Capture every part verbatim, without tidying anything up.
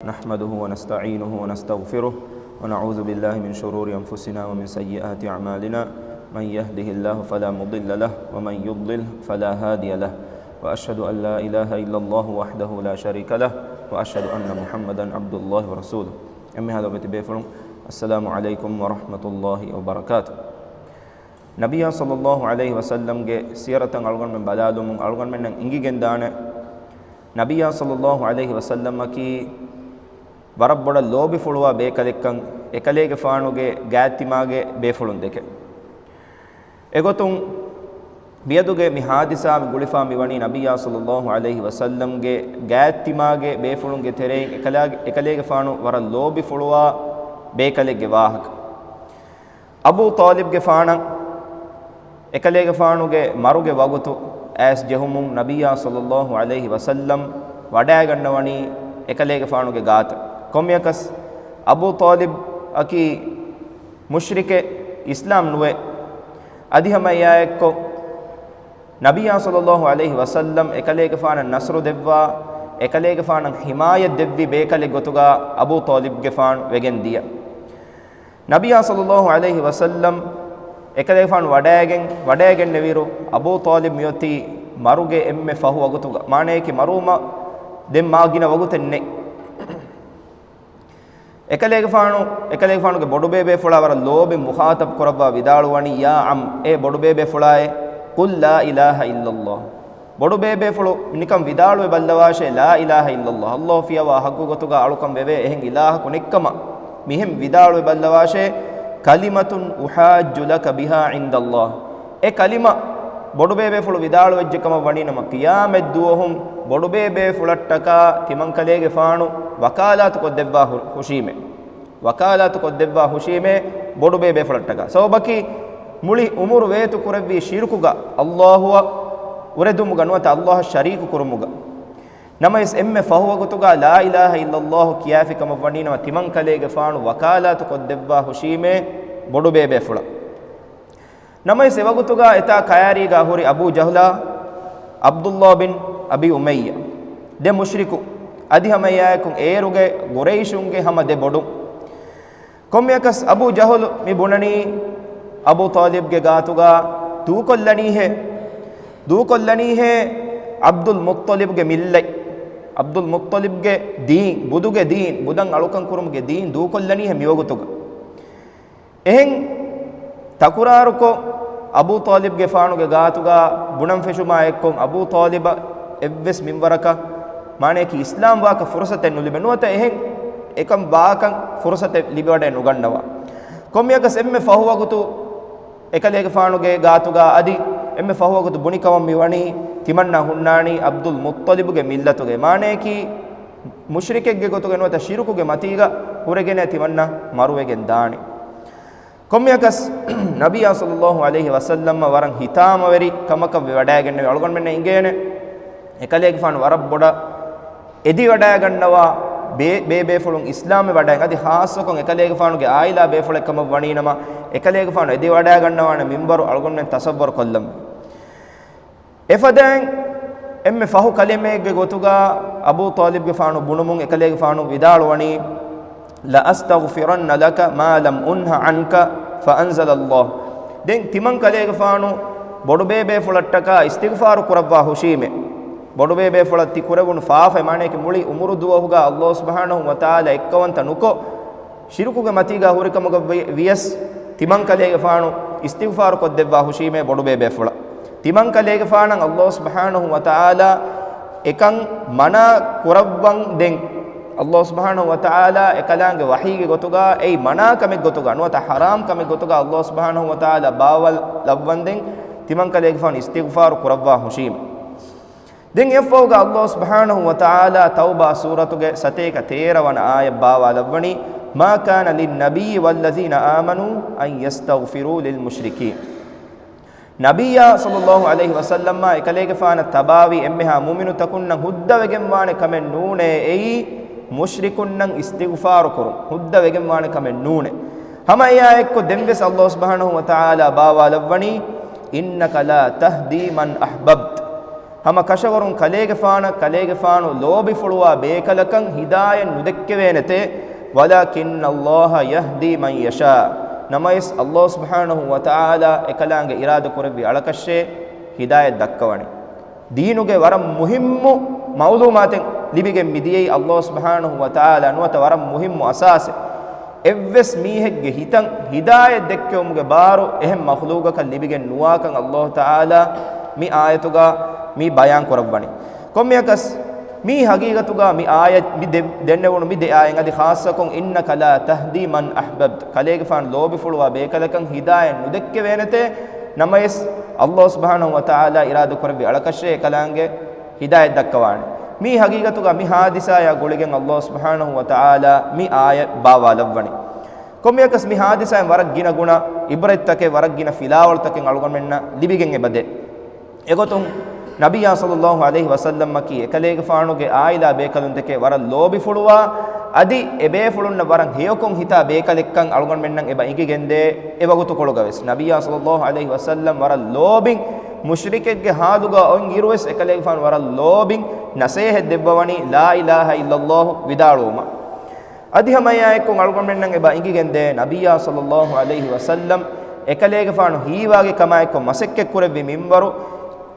نحمده ونستعينه ونستغفره، ونعوذ بالله من شرور أنفسنا ومن سيئات أعمالنا. من يهده الله فلا مضل له، ومن يضلل فلا هادي له. وأشهد أن لا إله إلا الله وحده لا شريك له، وأشهد أن محمدا عبد الله ورسوله. އެންމެހާ ލޮބުވެތި ބޭފުޅުން، السلام عليكم ورحمة الله وبركاته. ނަބިއްޔާ ޞައްލައްލާހު ޢަލައިހި ވަސައްލަމްގެ ސީރަތަށް އަޅުގަނޑުމެން ބަލާލުމުން އަޅުގަނޑުމެންނަށް އެނގިގެންދާނެ، ނަބިއްޔާ ޞައްލައްލާހު ޢަލައިހި ވަސައްލަމަކީ ވަރަށް ބޮޑަށް ލޯބިފުޅުވާ ބޭކަލެއްކަން، އެކަލޭގެފާނުގެ ގާތްތިމާގެ ބޭފުޅުން ދެކެ. އެގޮތުން މިއަދުގެ މި ޙާދިސާ މި ގުޅިފާ މިވަނީ ނަބިއްޔާ ޞައްލައްލާހު ޢަލައިހި ވަސައްލަމްގެ ގާތްތިމާގެ ބޭފުޅުންގެ ތެރެއިން އެކަލާ-، އެކަލޭގެފާނު ވަރަށް ލޯބިފުޅުވާ ބޭކަލެއްގެ ވާހަކަ. އަބޫ ޠާލިބްގެފާނަށް އެކަލޭގެފާނުގެ މަރުގެ ވަގުތު އައިސް ޖެހުމުން ނަބިއްޔާ ޞައްލައްލާހު ޢަލައިހި ވަސައްލަމް ވަޑައިގަންނަވަނީ އެކަލޭގެފާނުގެ ގާތަށް. ކޮންމެއަކަސް އަބޫ ޠާލިބް އަކީ މުޝްރިކެއް، އިސްލާމް ނުވޭ. އަދި ހަމަ އެއާއެއްކޮށް، ނަބިއްޔާ ޞައްލައްލާހު ޢަލައިހި ވަސައްލަމް އެކަލޭގެފާނަށް ނަޞްރު ދެއްވާ، އެކަލޭގެފާނަށް ޙިމާޔަތް ދެއްވި ބޭކަލެއް ގޮތުގަ އަބޫ ޠާލިބްގެފާނު ވެގެން ދިޔަ. ނަބިއްޔާ ޞައްލައްލާހު ޢަލައިހި ވަސައްލަމް އެކަލޭގެފާނު ވަޑައިގެން، ވަޑައިގެންނެވިއިރު، އަބޫ ޠާލިބް މިއޮތީ މަރުގެ އެންމެ ފަހު ވަގުތުގަ، މާނަޔަކީ މަރުވުމަށް ދެން މާ ގިނަ ވަގުތެއް ނެތް. އެކަލޭގެފާނު، އެކަލޭގެފާނުގެ ބޮޑުބޭބޭފުޅާ ވަރަށް ލޯބިން މުޚާޠަބް ކުރައްވާ ވިދާޅުވަނީ، "يا عم، އޭ ބޮޑުބޭބޭފުޅާއޭ، قل لا إله إلا الله." ބޮޑުބޭބޭފުޅު ނިކަން ވިދާޅުވެ ބައްލަވާށޭ، "لا إله إلا الله، ﷲ ފިޔަވާ ޙައްޤު ގޮތުގަ އަޅުކަން ވެވޭ އެހެން އިލާހަކު ނެތްކަމަށް." މިހެން ވިދާޅުވެ ބައްލަވާށޭ، "كلمة أحاج لك بها عند الله." އެ ކަލިމަ ބޮޑުބޭބޭފުޅު ވިދާޅުވެއްޖެ ކަމަށް ވަނީނަމަ، ޤިޔާމަތްދުވަހުން ބޮޑުބޭބޭފުޅަށްޓަކާ ތިމަންކަލޭގެފާނު ވަކާލާތު ކޮށްދެއްވާ ހު-، ހުށީމޭ. ވަކާލާތު ކޮށްދެއްވާ ހުށީމޭ ބޮޑުބޭބޭފުޅަށްޓަކާ. ސަބަބަކީ މުޅި އުމުރު ވޭތު ކުރެއްވީ ޝިރުކުގަ، ﷲ އަށް އުރެދުމުގަ ނުވަތަ ﷲ އަށް ޝަރީކު ކުރުމުގަ. ނަމަވެސް އެންމެ ފަހު ވަގުތުގަ لا إله إلا الله ކިޔާފި ކަމަށް ވަނީނަމަ، ތިމަންކަލޭގެފާނު ވަކާލާތު ކޮށްދެއްވާ ހުށީމޭ ބޮޑުބޭބޭފުޅަށް. ނަމަވެސް އެވަގުތުގަ އެތާ ކަޔާރީގަ ހުރި އަބޫ ޖަހުލާ، ޢަބްދުﷲ ބިން އަބީ އުމައްޔާ، ދެ މުޝްރިކު، އަދި ހަމައެއާއެކު އޭރުގެ ޤުރައިޝުންގެ ހަމަ ދެ ބޮޑުން. ކޮންމެއަކަސް އަބޫ ޖަހުލު މި ބުނަނީ އަބޫ ޠާލިބްގެ ގާތުގަ ދޫކޮށްލަނީހޭ، ދޫކޮށްލަނީހޭ ޢަބްދުލް މުއްޠަލިބްގެ މިއްލަތް، ޢަބްދުލް މުއްޠަލިބްގެ ދީން، ބުދުގެ ދީން، ބުދަށް އަޅުކަން ކުރުމުގެ ދީން ދޫކޮށްލަނީހޭ މިވަގުތުގަ. އެހެން ތަކުރާރުކޮށް، އަބޫ ޠާލިބްގެފާނުގެ ގާތުގަ ބުނަން ފެށުމާ އެއްކޮށް، އަބޫ ޠާލިބަށް އެއްވެސް މިންވަރަކަށް، މާނަޔަކީ އިސްލާމް ވާކަށް ފުރުޞަތެއް ނުލިބޭ. ނުވަތަ އެހެން އެކަން ވާކަން ފުރުޞަތެއް ލިބިވަޑައެއް ނުގަންނަވާ. ކޮންމެއަކަސް އެންމެ ފަހު ވަގުތު އެކަލޭގެފާނުގެ ގާތުގަ އަދި އެންމެ ފަހު ވަގުތު ބުނި ކަމަށް މިވަނީ، ތިމަންނާ ހުންނާނީ ޢަބްދުލް މުއްޠަލިބުގެ މިއްލަތުގައި. މާނަޔަކީ މުޝްރިކެއްގެ ގޮތުގައި ނުވަތަ ޝިރުކުގެ މަތީގަ ހުރެގެން ތިމަންނަ މަރުވެގެން ދާނެ. ކޮންމެއަކަސް ނަބިއްޔާ ޞައްލައްލާހު ޢަލައިހި ވަސައްލަމަށް ވަރަށް ހިތާމަވެރި ކަމަކަށް ވެވަޑައިގެންނެވި. އަޅުގަނޑުމެންނަށް އިނގޭނެ، އެކަލޭގެފާނު ވަރަށް ބޮޑަށް އެދިވަޑައިގަންނަވާ ބޭ-، ބޭބޭފުޅުން އިސްލާމްވެ ވަޑައިގެން، އަދި ޚާއްޞަކޮށް އެކަލޭގެފާނުގެ ޢާއިލާ ބޭފުޅެއް ކަމަށް ވަނީނަމަ، އެކަލޭގެފާނު އެދިވަޑައިގަންނަވާނެ މިންވަރު އަޅުގަނޑުމެން ތަޞައްވަރު ކޮށްލަން. އެފަދައިން އެންމެ ފަހު ކަލިމައެއްގެ ގޮތުގަ އަބޫ ޠާލިބްގެފާނު ބުނުމުން އެކަލޭގެފާނު ވިދާޅުވަނީ، "لأستغفرن لك ما لم أنه عنك"، فأنزل الله. ދެން ތިމަން ކަލޭގެފާނު ބޮޑުބޭބޭފުޅަށްޓަކާ އިސްތިޣްފާރު ކުރައްވާ ހުށީމޭ. ބޮޑުބޭބޭފުޅަށް ތި ކުރެވުނު ފާފަ، މާނަޔަކީ މުޅި އުމުރު ދުވަހުގަ ﷲ ސުބްޙާނަހު ވަތަޢާލާ އެއްކައުވަންތަ ނުކޮށް، ޝިރުކުގެ މަތީގަ ހުރިކަމުގަ ވި-، ވިޔަސް ތިމަންކަލޭގެފާނު އިސްތިޣްފާރު ކޮށްދެއްވާ ހުށީމޭ ބޮޑުބޭބޭފުޅަށް. ތިމަންކަލޭގެފާނަށް ﷲ ސުބްޙާނަހު ވަތަޢާލާ އެކަން މަނާ ކުރައްވަން ދެން، ﷲ ސުބްޙާނަހު ވަތަޢާލާ އެކަލާނގެ ވަޙީގެ ގޮތުގަ އެއީ މަނާ ކަމެއް ގޮތުގަ ނުވަތަ ޙަރާމް ކަމެއް ގޮތުގަ ﷲ ސުބްޙާނަހު ވަތަޢާލާ ބާވަލް ލައްވަންދެން ތިމަންކަލޭގެފާނު އިސްތިޣްފާރު ކުރައްވާ ހުށީމޭ. ދެން އެއަށްފަހުގަ ﷲ ސުބްޙާނަހު ވަތަޢާލާ ތައުބާ ސޫރަތުގެ ސަތޭކަ ތޭރަ ވަނަ އާޔަތް ބާވާލައްވަނީ، "ما كان للنبي والذين آمنوا أن يستغفروا للمشركين." ނަބިއްޔާ ޞައްލައްލާހު ޢަލައިހި ވަސައްލަމާ އެކަލޭގެފާނަށް ތަބާވީ އެންމެހާ މުއުމިނުތަކުންނަށް ހުއްދަވެގެންވާނެ ކަމެއް ނޫނޭ، އެއީ މުޝްރިކުންނަށް އިސްތިޣްފާރު ކުރުން ހުއްދަވެގެންވާނެ ކަމެއް ނޫނޭ. ހަމަ އެއާއެއްކޮށް ދެންވެސް ﷲ ސުބްޙާނަހު ވަތަޢާލާ ބާވާލައްވަނީ، "إنك لا تهدي من أحببت." ހަމަ ކަށަވަރުން ކަލޭގެފާނަށް ކަލޭގެފާނު ލޯބިފުޅުވާ ބޭކަލަކަށް ހިދާޔަތް ނުދެއްކެވޭނެތޭ، وَلَكِنَّ اللَّهَ يَهْدِي مَن يَشَاءُ. ނަމަވެސް، އައްލާހު ސުބްޙާނަހު ވަތަޢާލާ އެކަލާނގެ އިރާދަ ކުރެއްވި އަޅަކަށޭ ހިދާޔަތް ދައްކަވަނީ. ދީނުގެ ވަރަށް މުހިއްމު މަޢުލޫމާތެއް ލިބިގެން މިދިޔައީ އައްލާހު ސުބްޙާނަހު ވަތަޢާލާ ނުވަތަ ވަރަށް މުހިއްމު އަސާސެއް. އެއްވެސް މީހެއްގެ ހިތަށް ހިދާޔަތް ދެއްކެވުމުގެ ބާރު އެހެން މަޚްލޫގަކަށް ލިބިގެން ނުވާކަން އައްލާހު ތަޢާލާ މި އާޔަތުގަ މި ބަޔާން ކުރައްވަނީ. ކޮންމެއަކަސް މީ ހަގީގަތުގަ މި އާޔަތް މި ދެ-، ދެންނެވުނު މި ދެ އާޔަތް އަދި ޚާއްޞަކޮށް، إِنَّكَ لَا تَهْدِي مَنْ أَحْبَبْتَ، ކަލޭގެފާނު ލޯބިފުޅުވާ ބޭކަލަކަށް ހިދާޔަތް ނުދެއްކެވޭނެތޭ، ނަމަވެސް، އައްލާހު ސުބްޙާނަހު ވަތަޢާލާ އިރާދަ ކުރެއްވި އަޅަކަށޭ އެކަލާނގެ ހިދާޔަތް ދައްކަވާނެ. މީ ހަގީގަތުގަ މި ހާދިސާޔާ ގުޅިގެން އައްލާހު ސުބްޙާނަހު ވަތަޢާލާ މި އާޔަތް ބާވާލައްވަނީ. ކޮންމެއަކަސް މި ހާދިސާއިން ވަރަށް ގިނަ ގުނަ އިބްރަތްތަކެއް، ވަރަށް ގިނަ ފިލާވަޅުތަކެއް އަޅުގަނޑުމެންނަށް ލިބިގެން އެބަދޭ. އެގޮތުން ނަބިއްޔާ ޞައްލައްލާހު ޢަލައިހި ވަސައްލަމަކީ އެކަލޭގެފާނުގެ ޢާއިލާ ބޭކަލުންދެކެ ވަރަށް ލޯބިފުޅުވާ، އަދި އެބޭފުޅުންނަށް ވަރަށް ހެޔޮކޮށް ހިތާ ބޭކަލެއްކަން އަޅުގަނޑުމެންނަށް އެބަ އެނގިގެންދޭ އެ ވަގުތުކޮޅުގަވެސް. ނަބިއްޔާ ޞައްލައްލާހު ޢަލައިހި ވަސައްލަމް ވަރަށް ލޯބިން މުޝްރިކެއްގެ ޙާލުގަ އޮތް އިރުވެސް އެކަލޭގެފާނު ވަރަށް ލޯބިން ނަޞޭޙަތް ދެއްވަވަނީ لا إله إلا الله ވިދާޅުވުމަށް. އަދި ހަމައެއާއެއްކޮށް އަޅުގަނޑުމެންނަށް އެބަ އެނގިގެންދޭ، ނަބިއްޔާ ޞައްލައްލާހު ޢަލައިހި ވަސައްލަމް އެކަލޭގެފާނު ހީވާގި ކަމާއެއްކޮށް މަސައްކަތްކުރެއްވި މިންވަރު،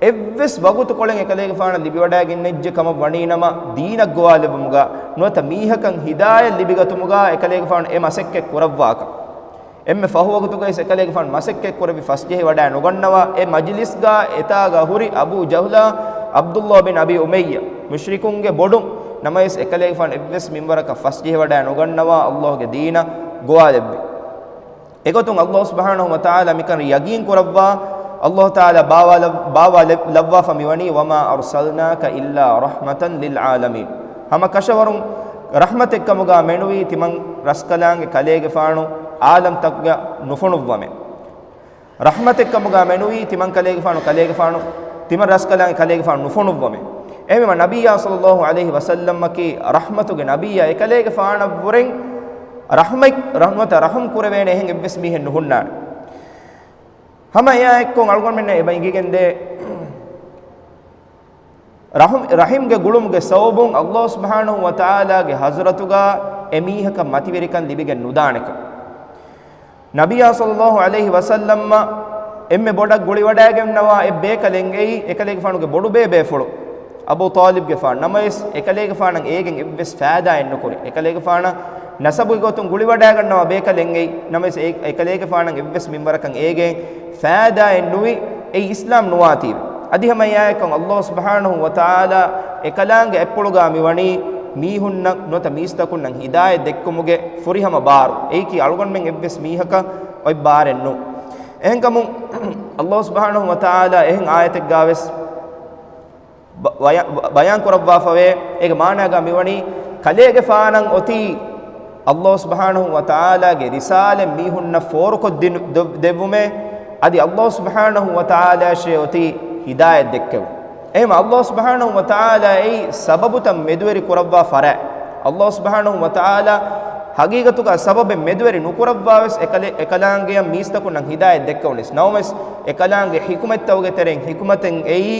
އެއްވެސް ވަގުތުކޮޅެއް އެކަލޭގެފާނަށް ލިބިވަޑައިގެންނެއްޖެ ކަމަށް ވަނީނަމަ، ދީނަށް ގޮވާލެއްވުމުގަ ނުވަތަ މީހަކަށް ހިދާޔަތް ލިބިގަތުމުގަ އެކަލޭގެފާނު އެ މަސައްކަތް ކުރައްވާކަން. އެންމެ ފަހުވަގުތުގައިސް އެކަލޭގެފާނު މަސައްކަތްކުރެއްވި ފަސްޖެހިވަޑައި ނުގަންނަވާ، އެ މަޖިލިސްގަ އެތާގަ ހުރި އަބޫ ޖަހުލާ، ޢަބްދުﷲ ބިން އަބީ އުމައްޔާ، މުޝްރިކުންގެ ބޮޑުން. ނަމަވެސް އެކަލޭގެފާނު އެއްވެސް މިންވަރަކަށް ފަސްޖެހިވަޑައި ނުގަންނަވާ އައްލާހުގެ ދީނަށް ގޮވާލެއްވި. އެގޮތުން އައްލާހު ސުބްޙާނަހު ވަތަޢާލާ މިކަން ޔަގީން ކުރައްވާ، އައްލާހު ތަޢާލާ ބާވާލަ-، ބާވާލެ-، ލައްވާފަ މިވަނީ، وما أرسلناك إلا رحمة للعالمين. ހަމަ ކަށަވަރުން ރަޙްމަތެއްކަމުގަ މެނުވީ ތިމަން ރަސްކަލާނގެ ކަލޭގެފާނު ޢާލަމްތަކުގަ ނުފޮނުއްވަމޭ. ރަޙްމަތެއްކަމުގަ މެނުވީ ތިމަން ކަލޭގެފާނު، ކަލޭގެފާނު، ތިމަން ރަސްކަލާނގެ ކަލޭގެފާނު ނުފޮނުއްވަމޭ. އެހެންވީމަ ނަބިއްޔާ ޞައްލައްލާހު ޢަލައިހި ވަސައްލަމަކީ ރަޙްމަތުގެ ނަބިއްޔާ، އެކަލޭގެފާނަށްވުރެން ރަޙްމަތް، ރަޙްމަތަށް ރަޙުމް ކުރެވޭނެ އެހެން އެއްވެސް މީހެއް ނުހުންނާނެ. ހަމަ އެއާއެއްކޮށް އަޅުގަނޑުމެންނަށް އެބަ އެނގިގެންދޭ، ރަޙުމް، ރަޙިމްގެ ގުޅުމުގެ ސަބަބުން އައްލާހު ސުބްޙާނަހު ވަތަޢާލާގެ ޙަޟްރަތުގަ އެމީހަކަށް މަތިވެރިކަން ލިބިގެން ނުދާނެކަން. ނަބިއްޔާ ޞައްލައްލާހު ޢަލައިހި ވަސައްލަމަށް އެންމެ ބޮޑަށް ގުޅިވަޑައިގަންނަވާ އެއް ބޭކަލެއް އެއީ އެކަލޭގެފާނުގެ ބޮޑުބޭބޭފުޅު އަބޫ ޠާލިބްގެފާނު. ނަމަވެސް، އެކަލޭގެފާނަށް އޭގެން އެއްވެސް ފައިދާއެއް ނުކުރި. އެކަލޭގެފާނަށް ނަސަބުގެ ގޮތުން ގުޅިވަޑައިގަންނަވާ ބޭކަލެއް އެއީ. ނަމަވެސް، އެ-، އެކަލޭގެފާނަށް އެއްވެސް މިންވަރަކަށް އޭގެން ފައިދާއެއް ނުވި، އެއީ އިސްލާމް ނުވާތީވެ. އަދި ހަމަ އެއާއެކު އައްލާހު ސުބްޙާނަހު ވަތަޢާލާ އެކަލާނގެ އަތްޕުޅުގަ މިވަނީ މީހުންނަށް ނުވަތަ މީސްތަކުންނަށް ހިދާޔަތް ދެއްކުމުގެ ފުރިހަމަ ބާރު. އެއީކީ އަޅުގަނޑުމެން އެއްވެސް މީހަކަށް އޮތް ބާރެއް ނޫން. އެހެންކަމުން އައްލާހު ސުބްޙާނަހު ވަތަޢާލާ އެހެން އާޔަތެއްގަވެސް ބަ-، ބަޔާ-، ބަޔާން ކުރައްވާފަވޭ. އޭގެ މާނާގަ މިވަނީ، ކަލޭގެފާނަށް އޮތީ އައްލާހު ސުބްޙާނަހު ވަތަޢާލާގެ ރިސާލަތް މީހުންނަށް ފޯރުކޮށްދިނު-، ދެ-، ދެއްވުމޭ، އަދި އައްލާހު ސުބްޙާނަހު ވަތަޢާލާއަށޭ އޮތީ ހިދާޔަތް ދެއްކެވުން. އެހެން އައްލާހު ސުބްޙާނަހު ވަތަޢާލާ އެއީ ސަބަބުތައް މެދުވެރި ކުރައްވާ ފަރާތް. އައްލާހު ސުބްޙާނަހު ވަތަޢާލާ ހަގީގަތުގަ ސަބަބެއް މެދުވެރި ނުކުރައްވާވެސް އެކަލެ-، އެކަލާނގެއަށް މީސްތަކުންނަށް ހިދާޔަތް ދެއްކެވުނީސް. ނަމަވެސް، އެކަލާނގެ ޙިކުމަތްތަކުގެ ތެރެއިން ޙިކުމަތެއް އެއީ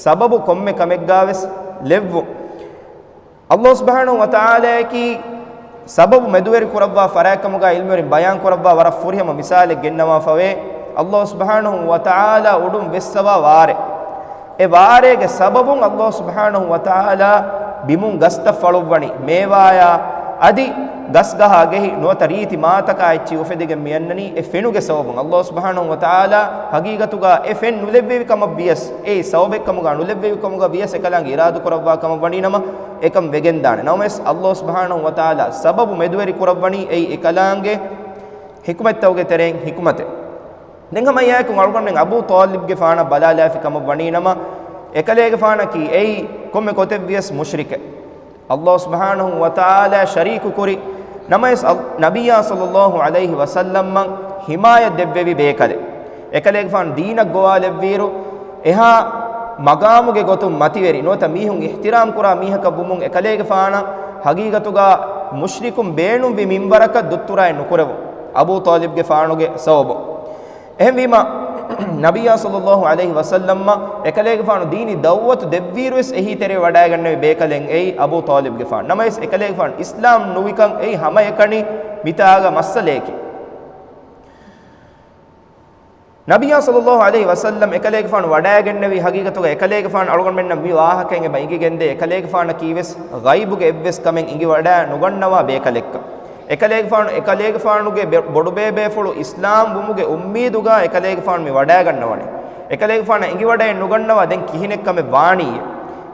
ސަބަބު ކޮންމެ ކަމެއްގަވެސް ލެއްވުން. އައްލާހު ސުބްޙާނަހު ވަތަޢާލާއަކީ ސަބަބު މެދުވެރި ކުރައްވާ ފަރާތްކަމުގަ އިލްމުވެރިން ބަޔާން ކުރައްވާ ވަރަށް ފުރިހަމަ މިސާލެއް ގެންނަވާފަވޭ. އައްލާހު ސުބްޙާނަހު ވަތަޢާލާ އުޑުން ވެއްސަވާ ވާރޭ. އެ ވާރޭގެ ސަބަބުން އައްލާހު ސުބްޙާނަހު ވަތަޢާލާ ބިމުން ގަސްތައް ފަޅުއްވަނީ، މޭވާޔާ އަދި ގަސްގަހާ ގެހި ނުވަތަ ރީތި މާތަކާ އެއްޗިހި އުފެދިގެން މިއަންނަނީ އެ ފެނުގެ ސަބަބުން. އައްލާހު ސުބްޙާނަހު ވަތަޢާލާ ހަގީގަތުގަ އެ ފެން ނުލެއްވެވި ކަމަށް ވިޔަސް، އެއީ ސަބަބެއްކަމުގަ ނުލެއްވެވި ކަމުގަ ވިޔަސް އެކަލާނގެ އިރާދަކުރައްވާ ކަމަށް ވަނީނަމަ، އެކަން ވެގެންދާނެ. ނަމަވެސް، އައްލާހު ސުބްޙާނަހު ވަތަޢާލާ ސަބަބު މެދުވެރި ކުރައްވަނީ އެއީ އެކަލާނގެ ޙިކުމަތްތަކުގެ ތެރެއިން ޙިކުމަތެއް. ދެން ހަމަ އެއާއެކު އަޅުގަނޑުމެން އަބޫ ޠާލިބްގެފާނަށް ބަލާލާފި ކަމަށް ވަނީނަމަ، އެކަލޭގެފާނަކީ އެއީ ކޮންމެ ގޮތެއް ވިޔަސް މުޝްރިކެއް. އައްލާހު ސުބްޙާނަހު ވަތަޢާލާ ޝަރީކު ކުރި، ނަމަވެސް އަލް-، ނަބިއްޔާ ޞައްލައްލާހު ޢަލައިހި ވަސައްލަމަށް ޙިމާޔަތް ދެއްވެވި ބޭކަލެއް. އެކަލޭގެފާނު ދީނަށް ގޮވާލެއްވިއިރު، އެހާ މަގާމުގެ ގޮތުން މަތިވެރި ނުވަތަ މީހުން އިޙްތިރާމް ކުރާ މީހަކަށް ވުމުން އެކަލޭގެފާނަށް ހަގީގަތުގަ މުޝްރިކުން ބޭނުންވި މިންވަރަކަށް ދުއްތުރާއެއް ނުކުރެވުން، އަބޫ ޠާލިބްގެފާނުގެ ސަބަބުން. އެހެންވީމަ، ނަބިއްޔާ ޞައްލައްލާހު ޢަލައިހި ވަސައްލަމަށް އެކަލޭގެފާނު ދީނީ ދަޢުވަތު ދެއްވިއިރުވެސް އެހީތެރޭ ވަޑައިގަންނެވި ބޭކަލެއް އެއީ އަބޫ ޠާލިބްގެފާނު. ނަމަވެސް އެކަލޭގެފާނު އިސްލާމް ނުވިކަން އެއީ ހަމައެކަނި މިތާގަ މައްސަލަޔަކީ. ނަބިއްޔާ ޞައްލައްލާހު ޢަލައިހި ވަސައްލަމް އެކަލޭގެފާނު ވަޑައިގެންނެވީ ހަގީގަތުގަ އެކަލޭގެފާނު އަޅުގަނޑުމެންނަށް މި ވާހަކައިން އެބަ އިނގިގެންދޭ އެކަލޭގެފާނަކީވެސް ޣައިބުގެ އެއްވެސް ކަމެއް އިނގިވަޑައި ނުގަންނަވާ ބޭކަލެއްކަން. އެކަލޭގެފާނު، އެކަލޭގެފާނުގެ ބެ-، ބޮޑުބޭބޭފުޅު އިސްލާމް ވުމުގެ އުއްމީދުގަ އެކަލޭގެފާނު މި ވަޑައިގަންނަވަނީ. އެކަލޭގެފާނަށް އިނގިވަޑައެއް ނުގަންނަވާ ދެން ކިހިނެއްކަމެއް ވާނީއޭ.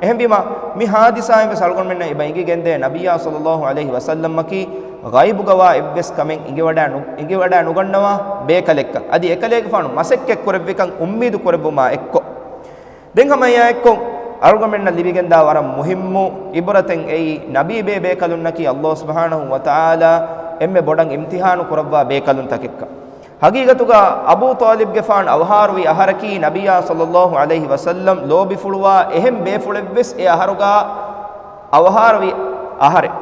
އެހެންވީމަ، މި ހާދިސާއިން ވެސް އަޅުގަނޑުމެންނަށް އެބަ އިނގިގެންދޭ ނަބިއްޔާ ޞައްލައްލާހު ޢަލައިހި ވަސައްލަމަކީ ޣައިބުގަވާ އެއްވެސް ކަމެއް އިނގިވަޑައި ނު-، އިނގިވަޑައި ނުގަންނަވާ ބޭކަލެއްކަން. އަދި އެކަލޭގެފާނު މަސައްކަތް ކުރެއްވިކަން އުއްމީދު ކުރެއްވުމާ އެއްކޮށް. ދެން ހަމަ އެއާއެއްކޮށް އަޅުގަނޑުމެންނަށް ލިބިގެންދާ ވަރަށް މުހިއްމު ޢިބްރަތެއް އެއީ، ނަބީ ބޭބޭކަލުންނަކީ ﷲ ސުބްޙާނަހޫ ވަތަޢާލާ އެންމެ ބޮޑަށް އިމްތިޙާނު ކުރައްވާ ބޭކަލުންތަކެއްކަން. ހަގީގަތުގަ އަބޫ ޠާލިބްގެފާނު އަވަހާރަވި އަހަރަކީ ނަބިއްޔާ ޞައްލައްލާހު ޢަލައިހި ވަސައްލަމް ލޯބިފުޅުވާ އެހެން ބޭފުޅެއްވެސް އެ އަހަރުގަ އަވަހާރަވި އަހަރެއް.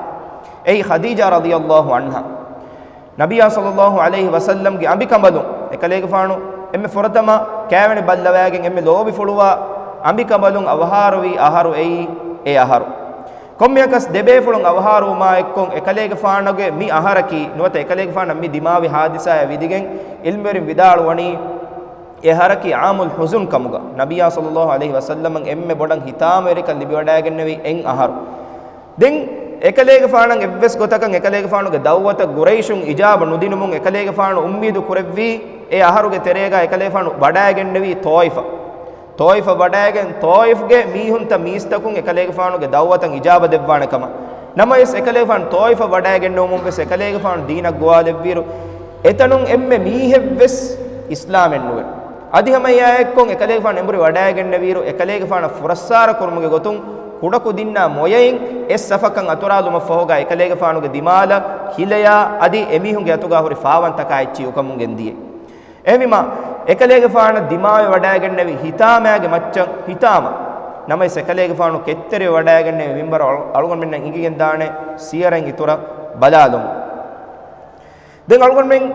އެއީ ޚަދީޖާ ރަޟިޔައްލާހު ޢަންހާ. ނަބިއްޔާ ޞައްލައްލާހު ޢަލައިހި ވަސައްލަމްގެ އަނބިކަނބަލުން، އެކަލޭގެފާނު އެންމެ ފުރަތަމަ ކާވެނި ބައްލަވައިގެން އެންމެ ލޯބިފުޅުވާ އަނބިކަނބަލުން އަވަހާރަވި އަހަރު އެއީ އެ އަހަރު. ކޮންމެއަކަސް ދެބޭފުޅުން އަވަހާރަވުމާ އެއްކޮށް އެކަލޭގެފާނަގެ މި އަހަރަކީ، ނުވަތަ އެކަލޭގެފާނަށް މި ދިމާވި ހާދިސާއާ ވިދިގެން ޢިލްމުވެރިން ވިދާޅުވަނީ، އެ އަހަރަކީ ޢާމުލް ޙުޒުން ކަމުގަ، ނަބިއްޔާ ޞައްލައްލާހު ޢަލައިހި ވަސައްލަމަށް އެންމެ ބޮޑަށް ހިތާމަވެރިކަން ލިބިވަޑައިގެންނެވި އެއް އަހަރު. ދެން އެކަލޭގެފާނަށް އެއްވެސް ގޮތަކަށް އެކަލޭގެފާނުގެ ދަޢުވަތަށް ޤުރައިޝުން އިޖާބަ ނުދިނުމުން އެކަލޭގެފާނު އުއްމީދު ކުރެއްވީ، އެ އަހަރުގެ ތެރޭގަ އެކަލޭގެފާނު ވަޑައިގެންނެވީ ޠާއިފަށް. ޠާއިފަށް ވަޑައިގެން، ޠާއިފްގެ މީހުންތައް މީސްތަކުން އެކަލޭގެފާނުގެ ދަޢުވަތަށް އިޖާބަ ދެއްވާނެ ކަމަށް. ނަމަވެސް، އެކަލޭގެފާނު ޠާއިފަށް ވަޑައިގެންނެވުމުން ވެސް އެކަލޭގެފާނު ދީނަށް ގޮވާލެއްވިއިރު، އެތަނުން އެންމެ މީހެއްވެސް އިސްލާމެއް ނުވެ. އަދި ހަމަ އެއާއެއްކޮށް އެކަލޭގެފާނު އެނބުރި ވަޑައިގެންނެވިއިރު، އެކަލޭގެފާނަށް ފުރައްސާރަ ކުރުމުގެ ގޮތުން ކުޑަކުދިންނާ މޮޔައިން އެއް ސަފަކަށް އަތުރާލުމަށްފަހުގަ އެކަލޭގެފާނުގެ ދިމާލަށް ހިލަޔާ އަދި އެމީހުންގެ އަތުގަ ހުރި ފާވަންތަކާ އެއްޗިހި އުކަމުން ގެންދިޔަ. އެހެންވީމާ، އެކަލޭގެފާނަށް ދިމާވެ ވަޑައިގެންނެވި ހިތާމައިގެ މައްޗަށް ހިތާމަ. ނަމަވެސް، އެކަލޭގެފާނު ކެތްތެރިވެ ވަޑައިގެންނެވި މިންވަރު އަޅު-، އަޅުގަނޑުމެންނަށް އިނގިގެންދާނެ ސިޔަރެއް އިތުރަށް ބަލާލުމުން. ދެން އަޅުގަނޑުމެން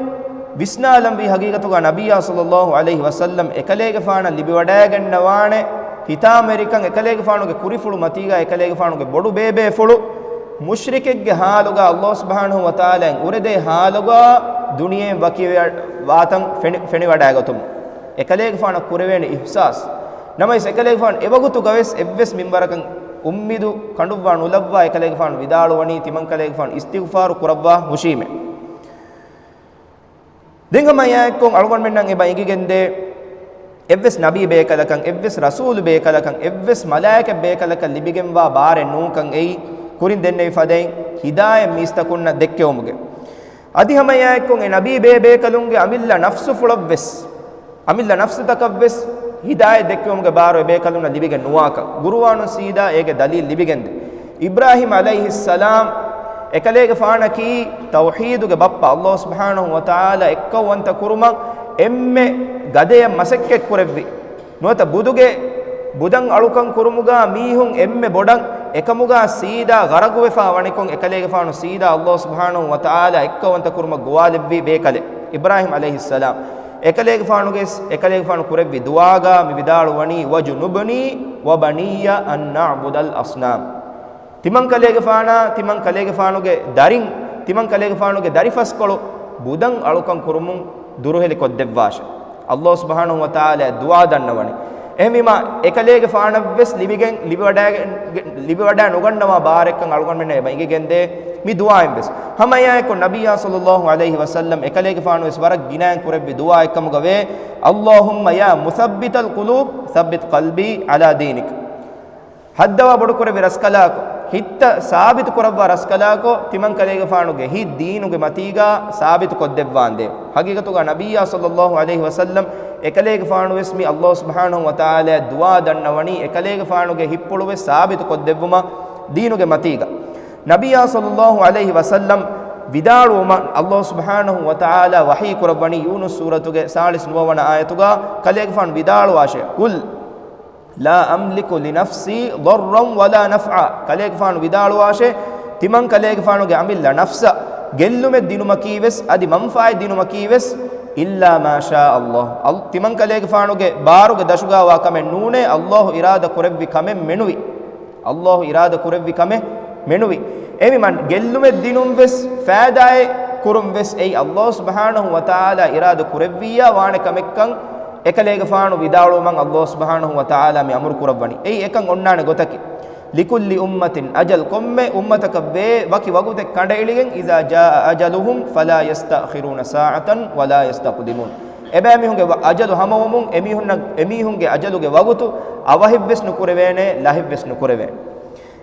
ވިސްނާލަންވީ ހަގީގަތުގަ ނަބިއްޔާ ޞައްލައްލާހު ޢަލައިހި ވަސައްލަމް އެކަލޭގެފާނަށް ލިބިވަޑައިގަންނަވާނެ ހިތާމަވެރިކަން، އެކަލޭގެފާނުގެ ކުރިފުޅު މަތީގަ އެކަލޭގެފާނުގެ ބޮޑު ބޭބޭފުޅު މުޝްރިކެއްގެ ޙާލުގަ ﷲ ސުބްޙާނަހޫ ވަތަޢާލާއިން އުރެދޭ ޙާލުގަ ދުނިޔެއިން ވަކިވެ-، ވާތަން ފެނި-، ފެނިވަޑައިގަތުމުން އެކަލޭގެފާނަށް ކުރެވޭނެ އިޙްސާސް. ނަމަވެސް، އެކަލޭގެފާނު އެވަގުތުގަވެސް އެއްވެސް މިންވަރަކަށް އުއްމީދު ކަނޑުއްވާ ނުލައްވާ އެކަލޭގެފާނު ވިދާޅުވަނީ ތިމަންކަލޭގެފާނު އިސްތިޣްފާރު ކުރައްވާ ހުށީމޭ. ދެން ހަމަ އެއާއެއްކޮށް އަޅުގަނޑުމެންނަށް އެބަ އިނގިގެންދޭ، އެއްވެސް ނަބީ ބޭކަލަކަށް، އެއްވެސް ރަސޫލު ބޭކަލަކަށް، އެއްވެސް މަލާއިކަ ބޭކަލަކަށް ލިބިގެންވާ ބާރެއް ނޫންކަން އެއީ، ކުރިން ދެންނެވި ފަދައިން ހިދާޔަތް މީސްތަކުންނަށް ދެއްކެވުމުގެ. އަދި ހަމަ އެއާއެއްކޮށް އެ ނަބީ ބޭބޭކަލުންގެ އަމިއްލަ ނަފްސުފުޅަށްވެސް، އަމިއްލަ ނަފްސުތަކަށްވެސް ހިދާޔަތް ދެއްކެވުމުގެ ބާރު އެބޭކަލުންނަށް ލިބިގެން ނުވާކަން. ގުރުއާނުން ސީދާ އޭގެ ދަލީލް ލިބިގެންދޭ. އިބްރާހީމް ޢަލައިހިއްސަލާމް އެކަލޭގެފާނަކީ ތައުޙީދުގެ ބައްޕަ، ﷲ ސުބްޙާނަހޫ ވަތަޢާލާ އެއްކައުވަންތަ ކުރުމަށް އެންމެ ގަދަޔަށް މަސައްކަތް ކުރެއްވި. ނުވަތަ ބުދުގެ، ބުދަށް އަޅުކަން ކުރުމުގަ މީހުން އެންމެ ބޮޑަށް އެކަމުގަ ސީދާ ޣަރަގުވެފަ ވަނިކޮށް، އެކަލޭގެފާނު ސީދާ ﷲ ސުބްޙާނަހޫ ވަތަޢާލާ އެއްކައުވަންތަ ކުރުމަށް ގޮވާލެއްވި ބޭކަލެއް އިބްރާހީމް ޢަލައިހިއްސަލާމް. އެކަލޭގެފާނުގެ، އެކަލޭގެފާނު ކުރެއްވި ދުޢާގަ މި ވިދާޅުވަނީ، "وَاجْنُبْنِي وَبَنِيَّ أَن نَعْبُدَ الْأَصْنَامَ." ތިމަން ކަލޭގެފާނާ، ތިމަން ކަލޭގެފާނުގެ ދަރިން، ތިމަން ކަލޭގެފާނުގެ ދަރިފަސްކޮޅު ބުދަށް އަޅުކަން ކުރުމުން ދުރުހެލި ކޮށްދެއްވާށެ. ﷲ ސުބްޙާނަހޫ ވަތަޢާލާ ދުޢާ ދަންނަވަނީ. އެހެންވީމާ، އެކަލޭގެފާނަށްވެސް ލިބިގެން، ލިބިވަޑައިގެ-، ލިބިވަޑައި ނުގަންނަވާ ބާރެއްކަން އަޅުގަނޑުމެންނަށް އެބަ އިނގިގެންދޭ މި ދުޢާއިންވެސް. ހަމަ އެއާއެކު ނަބިއްޔާ ޞައްލައްލާހު ޢަލައިހި ވަސައްލަމް އެކަލޭގެފާނުވެސް ވަރަށް ގިނައިން ކުރެއްވި ދުޢާއެއްކަމުގަވޭ، "اللهم يا مثبت القلوب ثبت قلبي على دينك." ހައްދަވާ ބޮޑުކުރެއްވި ރަސްކަލާކޮ، ހިތްތައް ސާބިތު ކުރައްވާ ރަސްކަލާކޮ، ތިމަން ކަލޭގެފާނުގެ ހިތް ދީނުގެ މަތީގަ ސާބިތު ކޮށްދެއްވާނދޭ. ހަގީގަތުގަ ނަބިއްޔާ ޞައްލައްލާހު ޢަލައިހި ވަސައްލަމް އެކަލޭގެފާނުވެސް މި ﷲ ސުބްޙާނަހޫ ވަތަޢާލާ ދުޢާ ދަންނަވަނީ، އެކަލޭގެފާނުގެ ހިތްޕުޅުވެސް ސާބިތު ކޮށްދެއްވުމަށް ދީނުގެ މަތީގަ. ނަބިއްޔާ ޞައްލައްލާހު ޢަލައިހި ވަސައްލަމް ވިދާޅުވުމަށް ﷲ ސުބްޙާނަހޫ ވަތަޢާލާ ވަޙީ ކުރައްވަނީ ޔޫނުސް ސޫރަތުގެ ސާޅީސް ނުވަވަނަ އާޔަތުގަ ކަލޭގެފާނު ވިދާޅުވާށޭ، "قُلْ لَا أَمْلِكُ لِنَفْسِي ضَرًّا وَلَا نَفْعًا." ކަލޭގެފާނު ވިދާޅުވާށޭ، ތިމަން ކަލޭގެފާނުގެ އަމިއްލަ ނަފްސަށް ގެއްލުމެއް ދިނުމަކީވެސް، އަދި މަންފާއެއް ދިނުމަކީވެސް، إلا ما شاء الله. އަލް-، ތިމަންކަލޭގެފާނުގެ ބާރުގެ ދަށުގާވާ ކަމެއް ނޫނޭ، ﷲ އިރާދަ ކުރެއްވި ކަމެއް މެނުވީ. ﷲ އިރާދަ ކުރެއްވި ކަމެއް މެނުވީ. އެހެންވީމަ ގެއްލުމެއް ދިނުން ވެސް، ފައިދާއެއް ކުރުން ވެސް، އެއީ ﷲ ސުބްޙާނަހޫ ވަތަޢާލާ އިރާދަ ކުރެއްވިއްޔާ ވާނެ ކަމެއްކަން އެކަލޭގެފާނު ވިދާޅުވުމަށް ﷲ ސުބްޙާނަހޫ ވަތަޢާލާ މި އަމުރު ކުރައްވަނީ. އެއީ އެކަން އޮންނާނެ ގޮތަކީ. لكل أمة أجل، ކޮންމެ އުއްމަތަކަށް ވޭ ވަކި ވަގުތެއް ކަނޑައެޅިގެން، إذا جاء أجلهم فلا يستأخرون ساعة ولا يستقدمون. އެބައިމީހުންގެ ވަ-، އަޖަލު ހަމަވުމުން އެމީހުންނަށް، އެމީހުންގެ އަޖަލުގެ ވަގުތު އަވަހެއްވެސް ނުކުރެވޭނެ، ލަހެއްވެސް ނުކުރެވޭނެ.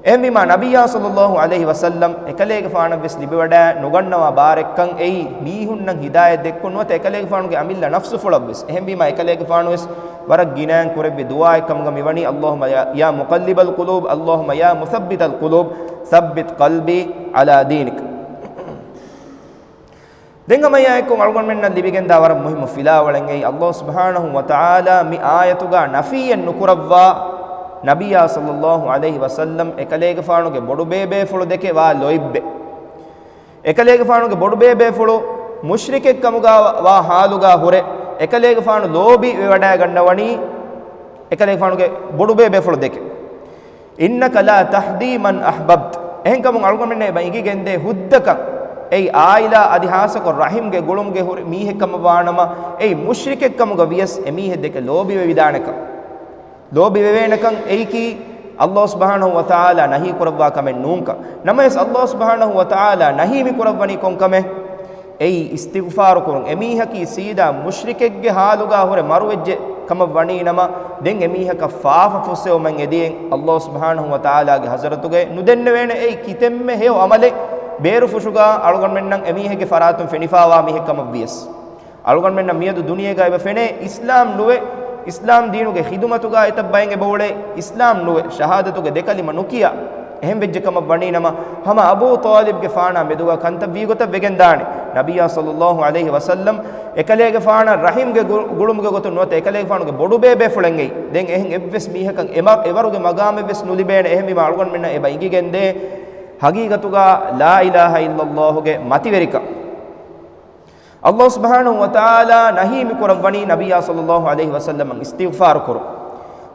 އެހެންވީމާ، ނަބިއްޔާ ޞައްލައްލާހު ޢަލައިހި ވަސައްލަމް އެކަލޭގެފާނަށްވެސް ލިބިވަޑައި ނުގަންނަވާ ބާރެއްކަން އެއީ، މީހުންނަށް ހިދާޔަތް ދެއްކުން ނުވަތަ އެކަލޭގެފާނުގެ އަމިއްލަ ނަފްސުފުޅަށްވެސް. އެހެންވީމާ، އެކަލޭގެފާނުވެސް ވަރަށް ގިނައިން ކުރެއްވި ދުޢާއެއް ކަމުގަ މިވަނީ، اللهم يا، يا مقلب القلوب، اللهم يا مثبت القلوب، ثبت قلبي على دينك. ދެން ހަމައެއާއެކު އަޅުގަނޑުމެންނަށް ލިބިގެންދާ ވަރަށް މުހިއްމު ފިލާވަޅެއް އެއީ، ﷲ ސުބްޙާނަހޫ ވަތަޢާލާ މި އާޔަތުގަ ނަފީއެއް ނުކުރައްވާ، ނަބިއްޔާ ޞައްލައްލާހު ޢަލައިހި ވަސައްލަމް އެކަލޭގެފާނުގެ ބޮޑުބޭބޭފުޅު ދެކެ ވާ ލޯތްބެއް. އެކަލޭގެފާނުގެ ބޮޑުބޭބޭފުޅު މުޝްރިކެއް ކަމުގަ ވާ ޙާލުގަ ހުރެ، އެކަލޭގެފާނު ލޯބި ވެވަޑައިގަންނަވަނީ، އެކަލޭގެފާނުގެ ބޮޑުބޭބޭފުޅު ދެކެ. إنك لا تهدي من أحببت. އެހެންކަމުން އަޅުގަނޑުމެންނަށް އެބަ އިނގިގެންދޭ ހުއްދަކަށް، އެއީ ޢާއިލާ އަދި ހާއްސަކޮށް ރަޙިމްގެ ގުޅުމުގެ ހުރި މީހެއް ކަމަށް ވާނަމަ، އެއީ މުޝްރިކެއް ކަމުގަ ވިޔަސް އެމީހެއް ދެކެ ލޯބިވެވިދާނެކަން. ލޯބިވެވޭނެކަން އެއީކީ، ﷲ ސުބްޙާނަހޫ ވަތަޢާލާ ނަހީ ކުރައްވާ ކަމެއް ނޫންކަން. ނަމަވެސް، ﷲ ސުބްޙާނަހޫ ވަތަޢާލާ ނަހީ މި ކުރައްވަނީ ކޮން ކަމެއް؟ އެއީ އިސްތިޣްފާރު ކުރުން. އެމީހަކީ ސީދާ މުޝްރިކެއްގެ ޙާލުގަ ހުރެ މަރުވެއްޖެ ކަމަށް ވަނީ ނަމަ، ދެން އެމީހަކަށް ފާފަ ފުއްސެވުމަށް އެދިޔައިން ﷲ ސުބްޙާނަހޫ ވަތަޢާލާގެ ޙަޟްރަތުގައި ނުދެންނެވޭނެ. އެއީ ކިތަންމެ ހެޔޮ ޢަމަލެއް ބޭރުފުށުގަ އަޅުގަނޑުމެންނަށް އެމީހެއްގެ ފަރާތުން ފެނިފާވާ މީހެއް ކަމަށް ވިޔަސް. އަޅުގަނޑުމެންނަށް މިއަދު ދުނިޔޭގަ އެބަ ފެނޭ އިސްލާމް ނުވެ، އިސްލާމް ދީނުގެ ޚިދުމަތުގަ އެތައް ބައެއް އެބަ އުޅޭ އިސްލާމް ނުވެ، ޝަހާދަތުގެ ދެ ކަލިމަ ނުކިޔާ. އެހެން ވެއްޖެ ކަމަށް ވަނީ ނަމަ، ހަމަ އަބޫ ޠާލިބްގެފާނާ މެދުގަ ކަންތައް ވީ ގޮތަށް ވެގެން ދާނެ. ނަބިއްޔާ ޞައްލައްލާހު ޢަލައިހި ވަސައްލަމް އެކަލޭގެފާނަށް ރަޙިމްގެ ގު-، ގުޅުމުގެ ގޮތުން ނުވަތަ އެކަލޭގެފާނުގެ ބޮޑުބޭބޭފުޅެއް އެއީ. ދެން އެހެން އެއްވެސް މީހަކަށް އެމަ-، އެވަރުގެ މަގާމެއްވެސް ނުލިބޭނެ. އެހެންވީމަ އަޅުގަނޑުމެންނަށް އެބަ އިނގިގެންދޭ ހަގީގަތުގަ ލާ އިލާހަ އިއްލައްލާހުގެ މަތިވެރިކަން. ﷲ ސުބްޙާނަހޫ ވަތަޢާލާ ނަހީ މި ކުރައްވަނީ ނަބިއްޔާ ޞައްލައްލާހު ޢަލައިހި ވަސައްލަމަށް އިސްތިޣްފާރު ކުރުން.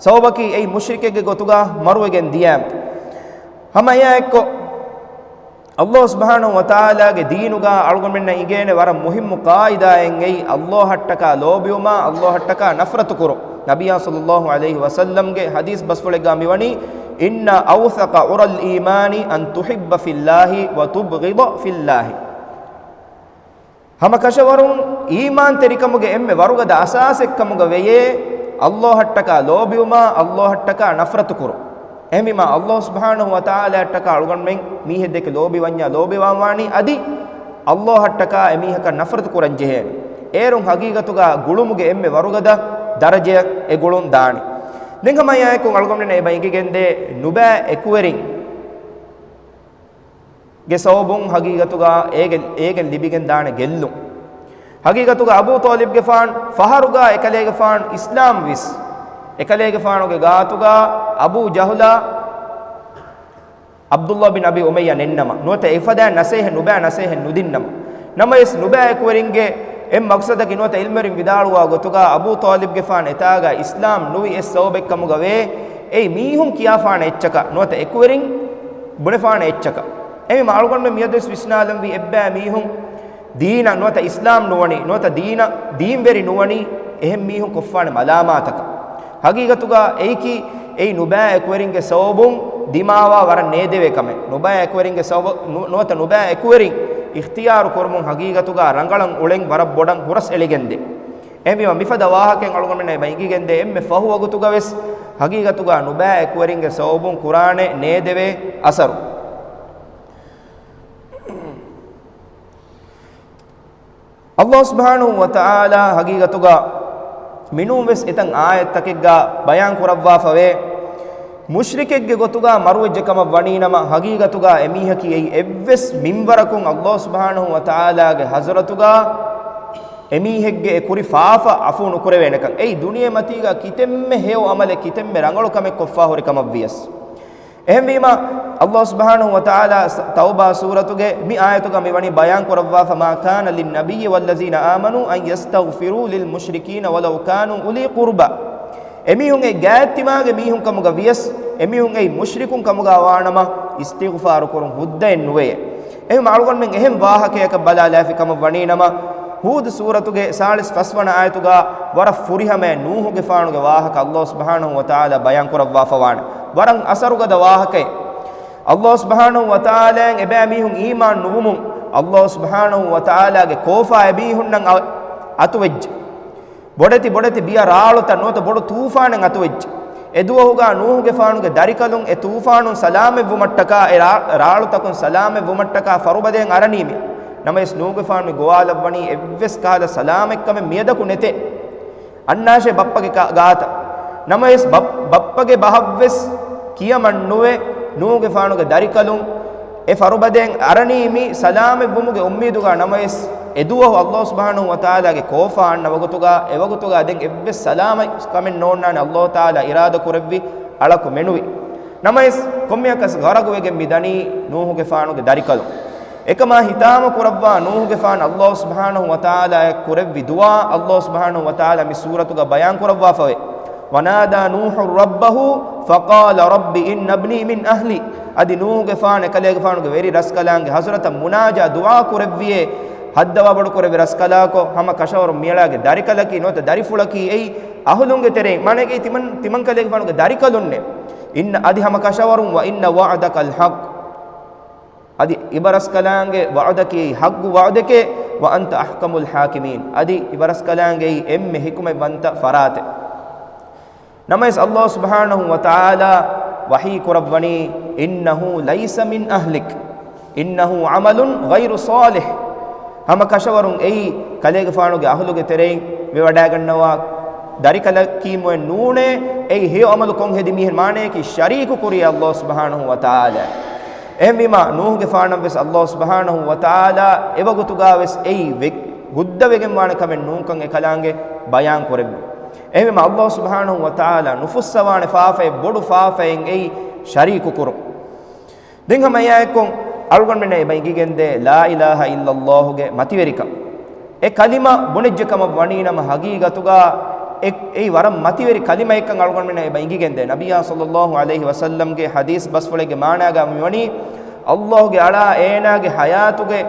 ސަބަބަކީ އެއީ މުޝްރިކެއްގެ ގޮތުގަ މަރުވެގެން ދިޔައިމަ. ހަމަ އެއާއެއްކޮށް، ﷲ ސުބްޙާނަހޫ ވަތަޢާލާގެ ދީނުގަ އަޅުގަނޑުމެންނަށް އިނގޭނެ ވަރަށް މުހިއްމު ޤާޢިދާއެއް އެއީ، ﷲ އަށްޓަކާ ލޯބިވުމާ، ﷲ އަށްޓަކާ ނަފްރަތު ކުރުން. ނަބިއްޔާ ޞައްލައްލާހު ޢަލައިހި ވަސައްލަމްގެ ޙަދީޘް ބަސްފުޅެއްގަ މިވަނީ، إن أوثق عرى الإيمان أن تحب في الله وتبغض في الله. ހަމަ ކަށަވަރުން އީމާންތެރިކަމުގެ އެންމެ ވަރުގަދަ އަސާސެއްކަމުގަ ވެޔޭ، ﷲ އަށްޓަކާ ލޯބިވުމާ، ﷲ އަށްޓަކާ ނަފްރަތު ކުރުން. އެހެންވީމާ، ﷲ ސުބްޙާނަހޫ ވަތަޢާލާ އަށްޓަކާ އަޅުގަނޑުމެން މީހެއް ދެކެ ލޯބިވަންޏާ ލޯބިވާން ވާނީ އަދި، ﷲ އަށްޓަކާ އެމީހަކަށް ނަފްރަތު ކުރަން ޖެހޭނެ. އޭރުން ހަގީގަތުގަ ގުޅުމުގެ އެންމެ ވަރުގަދަ ދަރަޖައަށް އެ ގުޅުން ދާނެ. ދެން ހަމައެއާއެކު އަޅުގަނޑުމެންނަށް އެބަ އިނގިގެންދޭ ނުބައި އެކުވެރިން ގެ ސަބަބުން ހަގީގަތުގަ އޭގެ، އޭގެން ލިބިގެން ދާނެ ގެއްލުން. ހަގީގަތުގަ އަބޫ ޠާލިބްގެފާން ފަހަރުގަ އެކަލޭގެފާން އިސްލާމް ވިސް، އެކަލޭގެފާނުގެ ގާތުގަ އަބޫ ޖަހުލާ ޢަބްދުﷲ ބިން އަބީ އުމައްޔާ ނެތްނަމަ، ނުވަތަ އެފަދައިން ނަސޭހަ ނުބައި ނަސޭހަ ނުދިންނަމަ، ނަމަވެސް ނުބައި އެކުވެރިންގެ އެއް މަޤްޞަދަކީ ނުވަތަ ޢިލްމުވެރިން ވިދާޅުވާ ގޮތުގަ އަބޫ ޠާލިބްގެފާން އެތާގަ އިސްލާމް ނުވި އެއް ސަބަބެއް ކަމުގަ ވޭ، އެއީ މީހުން ކިޔާފާނެ އެއްޗަކަށް ނުވަތަ އެކުވެރިން ބުނެފާނެ އެއްޗަކަށް. އެހެންވީމަ އަޅުގަނޑުމެން މިއަދުވެސް ވިސްނާލަންވީ އެއްބައި މީހުން ދީނަށް ނުވަތަ އިސްލާމް ނުވަނީ، ނުވަތަ ދީނަށް ދީންވެރި ނުވަނީ އެހެން މީހުން ކޮށްފާނެ މަލާމާތަކަށް. ހަގީގަތުގަ އެއީކީ، އެއީ ނުބައި އެކުވެރިންގެ ސަބަބުން ދިމާވާ ވަރަށް ނޭދެވޭ ކަމެއް. ނުބައި އެކުވެރިންގެ ސަބަބު، ނު-، ނުވަތަ ނުބައި އެކުވެރިން އިޚްތިޔާރު ކުރުމުން ހަގީގަތުގަ ރަނގަޅަށް އުޅެން ވަރަށް ބޮޑަށް ހުރަސް އެޅިގެންދޭ. އެހެންވީމަ މިފަދަ ވާހަކައެއް އަޅުގަނޑުމެންނަށް އެބަ އިނގިގެންދޭ އެންމެ ފަހު ވަގުތުގަވެސް ހަގީގަތުގަ ނުބައި އެކުވެރިންގެ ސަބަބުން ކުރާނެ ނޭދެވޭ އަސަރު. ﷲ ސުބްޙާނަހޫ ވަތަޢާލާ ހަގީގަތުގަ މިނޫންވެސް އެތައް އާޔަތްތަކެއްގަ ބަޔާން ކުރައްވާފަވޭ، މުޝްރިކެއްގެ ގޮތުގަ މަރުވެއްޖެ ކަމަށް ވަނީނަމަ، ހަގީގަތުގަ އެމީހަކީ އެއީ އެއްވެސް މިންވަރަކުން ﷲ ސުބްޙާނަހޫ ވަތަޢާލާގެ ޙަޟްރަތުގަ އެމީހެއްގެ އެ ކުރި ފާފަ ޢަފޫ ނުކުރެވޭނެކަން. އެއީ ދުނިޔެމަތީގަ ކިތެންމެ ހެޔޮ ޢަމަލެއް، ކިތެންމެ ރަނގަޅު ކަމެއް ކޮށްފާ ހުރި ކަމަށްވިޔަސް. އެހެންވީމަ، ﷲ ސުބްޙާނަހޫ ވަތަޢާލާ ތައުބާ ސޫރަތުގެ މި އާޔަތުގަ މި ވަނީ ބަޔާން ކުރައްވާފަ، ما كان للنبي والذين آمنوا أن يستغفروا للمشركين ولو كانوا أولي قربى. އެމީހުން އެއީ ގާތްތިމާގެ މީހުން ކަމުގަ ވިޔަސް، އެމީހުން އެއީ މުޝްރިކުން ކަމުގަ ވާނަމަ، އިސްތިޣްފާރު ކުރުން ހުއްދައެއް ނުވެޔޭ. އެހެން އަޅުގަނޑުމެން އެހެން ވާހަކަޔަކަށް ބަލާލާފި ކަމަށް ވަނީ ނަމަ، ހޫދު ސޫރަތުގެ ސާޅީސް ފަސް ވަނަ އާޔަތުގަ ވަރަށް ފުރިހަމަޔަށް ނޫހުގެފާނުގެ ވާހަކަ ﷲ ސުބްޙާނަހޫ ވަތަޢާލާ ބަޔާން ކުރައްވާފަ ވާނެ. ވަރަށް އަސަރުގަދަ ވާހަކައެއް. ﷲ ސުބްޙާނަހޫ ވަތަޢާލާއަށް އެބައިމީހުން އީމާން ނުވުމުން، ﷲ ސުބްޙާނަހޫ ވަތަޢާލާގެ ކޯފާ އެމީހުންނަށް އަ-، އަތުވެއްޖެ. ބޮޑެތި ބޮޑެތި ބިޔަ ރާޅުތައް ނުވަތަ ބޮޑު ތޫފާނެއް އަތުވެއްޖެ. އެ ދުވަހުގަ ނޫހުގެފާނުގެ ދަރިކަލުން އެ ތޫފާނުން ސަލާމަތްވުމަށްޓަކާ، އެ ރާ-، ރާޅުތަކުން ސަލާމަތްވުމަށްޓަކާ ފަރުބަދައިން އަރަނީމި. ނަމަވެސް ނޫހުގެފާނު މި ގޮވާލައްވަނީ އެއްވެސް ކަހަލަ ސަލާމަތްކަމެއް މިއަދަކު ނެތޭ. އަންނާށޭ ބައްޕަގެ ކަ-، ގާތަށް. ނަމަވެސް ބައް-، ބައްޕަގެ ބަހަށްވެސް ކިޔަމަން ނުވެ، ނޫހުގެފާނުގެ ދަރިކަލުން އެ ފަރުބަދައިން އަރަނީ މި ސަލާމަތްވުމުގެ އުއްމީދުގަ. ނަމަވެސް، އެ ދުވަހު ﷲ ސުބްޙާނަހޫ ވަތަޢާލާގެ ކޯފާ އަންނަ ވަގުތުގަ، އެ ވަގުތުގަ ދެން އެއްވެސް ސަލާމަތް ކަމެއް ނޯންނާނެ، ﷲ ތަޢާލާ އިރާދަ ކުރެއްވި އަޅަކު މެނުވި. ނަމަވެސް، ކޮންމެއަކަސް ޣަރަޤުވެގެން މި ދަނީ ނޫހުގެފާނުގެ ދަރިކަލުން. އެކަމާ ހިތާމަ ކުރައްވާ ނޫހުގެފާނު ﷲ ސުބްޙާނަހޫ ވަތަޢާލާއަށް ކުރެއްވި ދުޢާ ﷲ ސުބްޙާނަހޫ ވަތަޢާލާ މި ސޫރަތުގަ ބަޔާން ކުރައްވާފަވޭ. ونادى نوح ربه فقال رب إن ابني من أهلي. އަދި ނޫހުގެފާނު އެކަލޭގެފާނުގެ ވެރި ރަސްކަލާނގެ ޙަޟްރަތަށް މުނާޖާ ދުޢާ ކުރެއްވިއޭ، ހައްދަވާ ބޮޑު ކުރެއްވި ރަސްކަލާކޮ، ހަމަ ކަށަވަރުން މިއަޅާގެ ދަރިކަލަކީ ނުވަތަ ދަރިފުޅަކީ އެއީ އަހުލުންގެ ތެރެއިން، މާނައަކީ ތިމަން-، ތިމަންކަލޭގެފާނުގެ ދަރިކަލުންނޭ. އިން-، އަދި ހަމަ ކަށަވަރުން، وإن وعدك الحق. އަދި އިބަރަސްކަލާނގެ ވަޢުދަކީ ޙައްޤު ވަޢުދެކޭ، وأنت أحكم الحاكمين. އަދި އިބަރަސްކަލާނގެއީ އެންމެ ޙިކުމަތްވަންތަ ފަރާތެއް. ނަމަވެސް، ﷲ ސުބްޙާނަހޫ ވަތަޢާލާ ވަޙީ ކުރައްވަނީ، إنه ليس من أهلك، إنه عمل غير صالح. ހަމަ ކަށަވަރުން އެއީ ކަލޭގެފާނުގެ އަހުލުގެ ތެރެއިން ވެވަޑައިގަންނަވާ ދަރިކަލަކީމުއެއް ނޫނޭ. އެއީ ހެޔޮ ޢަމަލު ކޮށް ހެދި މީހެއް، މާނައަކީ ޝަރީކު ކުރިޔޭ ﷲ ސުބްޙާނަހޫ ވަތަޢާލާ. އެހެންވީމާ، ނޫހުގެފާނަށްވެސް ﷲ ސުބްޙާނަހޫ ވަތަޢާލާ އެވަގުތުގަވެސް އެއީ ވެ-، ހުއްދަވެގެންވާނެ ކަމެއް ނޫންކަން އެކަލާނގެ ބަޔާން ކުރެއްވި. އެހެންވީމާ، ﷲ ސުބްޙާނަހޫ ވަތަޢާލާ ނުފުއްސަވާނެ ފާފައެއް، ބޮޑު ފާފައެއް އެއީ ޝަރީކު ކުރުން. ދެން ހަމަ އެއާއެއްކޮށް އަޅުގަނޑުމެންނަށް އެބަ އެނގިގެންދޭ ލާ އިލާހަ އިއްލައްލާހުގެ މަތިވެރިކަން. އެ ކަލިމަ ބުނެއްޖެ ކަމަށް ވަނީ ނަމަ، ހަގީގަތުގަ އެ-، އެއީ ވަރަށް މަތިވެރި ކަލިމައެއްކަން އަޅުގަނޑުމެންނަށް އެބަ އެނގިގެންދޭ. ނަބިއްޔާ ޞައްލައްލާހު ޢަލައިހި ވަސައްލަމްގެ ޙަދީޘް ބަސްފުޅެއްގެ މާނާގަ މިވަނީ، ﷲގެ އަޅާ އޭނާގެ ޙަޔާތުގެ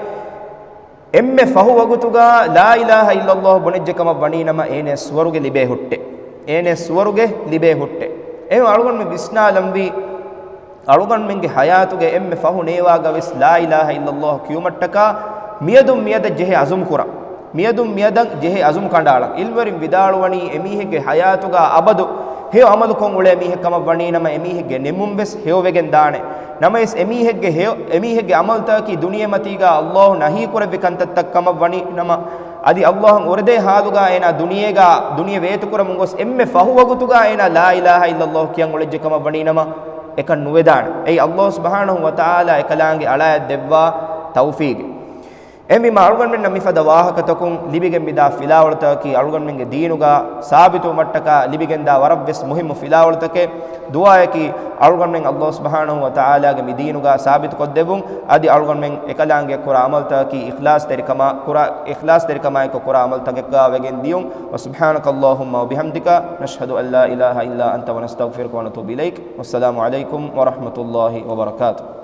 އެންމެ ފަހު ވަގުތުގަ ލާ އިލާހަ އިއްލައްލާހު ބުނެއްޖެ ކަމަށް ވަނީ ނަމަ، އޭނަޔަށް ސުވަރުގެ ލިބޭ ހުއްޓެއް. އޭނަޔަށް ސުވަރުގެ ލިބޭ ހުއްޓެއް. އެހެން އަޅުގަނޑުމެން ވިސްނާލަންވީ، އަޅުގަނޑުމެންގެ ޙަޔާތުގެ އެންމެ ފަހު ނޭވާގަވެސް ލާ އިލާހަ އިއްލައްލާހު ކިޔުމަށްޓަކާ މިއަދުން މިއަދަށް ޖެހޭ ޢަޒުމް ކުރަން. މިއަދުން މިއަދަށް ޖެހޭ ޢަޒުމް ކަނޑައަޅަން. ޢިލްމުވެރިން ވިދާޅުވަނީ، އެމީހެއްގެ ޙަޔާތުގަ އަބަދު ހެޔޮ ޢަމަލު ކޮށް އުޅޭ މީހެއް ކަމަށް ވަނީ ނަމަ، އެމީހެއްގެ ނިމުން ވެސް ހެޔޮވެގެން ދާނެ. ނަމަވެސް، އެމީހެއްގެ ހެޔޮ، އެމީހެއްގެ ޢަމަލުތަކަކީ ދުނިޔެމަތީގަ ﷲ ނަހީ ކުރެއްވި ކަންތައްތައް ކަމަށް ވަނީ ނަމަ، އަދި ﷲ އަށް އުރެދޭ ޙާލުގަ އޭނާ ދުނިޔޭގަ، ދުނިޔެ ވޭތުކުރަމުން ގޮސް އެންމެ ފަހު ވަގުތުގަ އޭނާ ލާ އިލާހަ އިއްލައްލާހު ކިޔަން އުޅެއްޖެ ކަމަށް ވަނީ ނަމަ، އެކަން ނުވެދާނެ. އެއީ ﷲ ސުބްޙާނަހޫ ވަތަޢާލާ އެކަލާނގެ އަޅާއަށް ދެއްވާ ތައުފީގެއް. އެހެންވީމާ، އަޅުގަނޑުމެންނަށް މިފަދަ ވާހަކަތަކުން ލިބިގެން މިދާ ފިލާވަޅުތަކަކީ އަޅުގަނޑުމެންގެ ދީނުގަ ސާބިތުވުމަށްޓަކާ ލިބިގެންދާ ވަރަށްވެސް މުހިއްމު ފިލާވަޅުތަކެއް. ދުޢާއަކީ، އަޅުގަނޑުމެން ﷲ ސުބްޙާނަހޫ ވަތަޢާލާގެ މި ދީނުގަ ސާބިތުކޮށްދެއްވުން، އަދި އަޅުގަނޑުމެން އެކަލާނގެ ކުރާ ޢަމަލުތަކަކީ އިޚްލާޞްތެރިކަމާ، ކުރާ، އިޚްލާޞްތެރިކަމާއެކު ކުރާ ޢަމަލުތަކެއްގަ ވެގެން ދިޔުން. وسبحانك اللهم وبحمدك، نشهد أن لا إله إلا أنت، ونستغفرك ونتوب إليك. والسلام عليكم ورحمة الله وبركاته.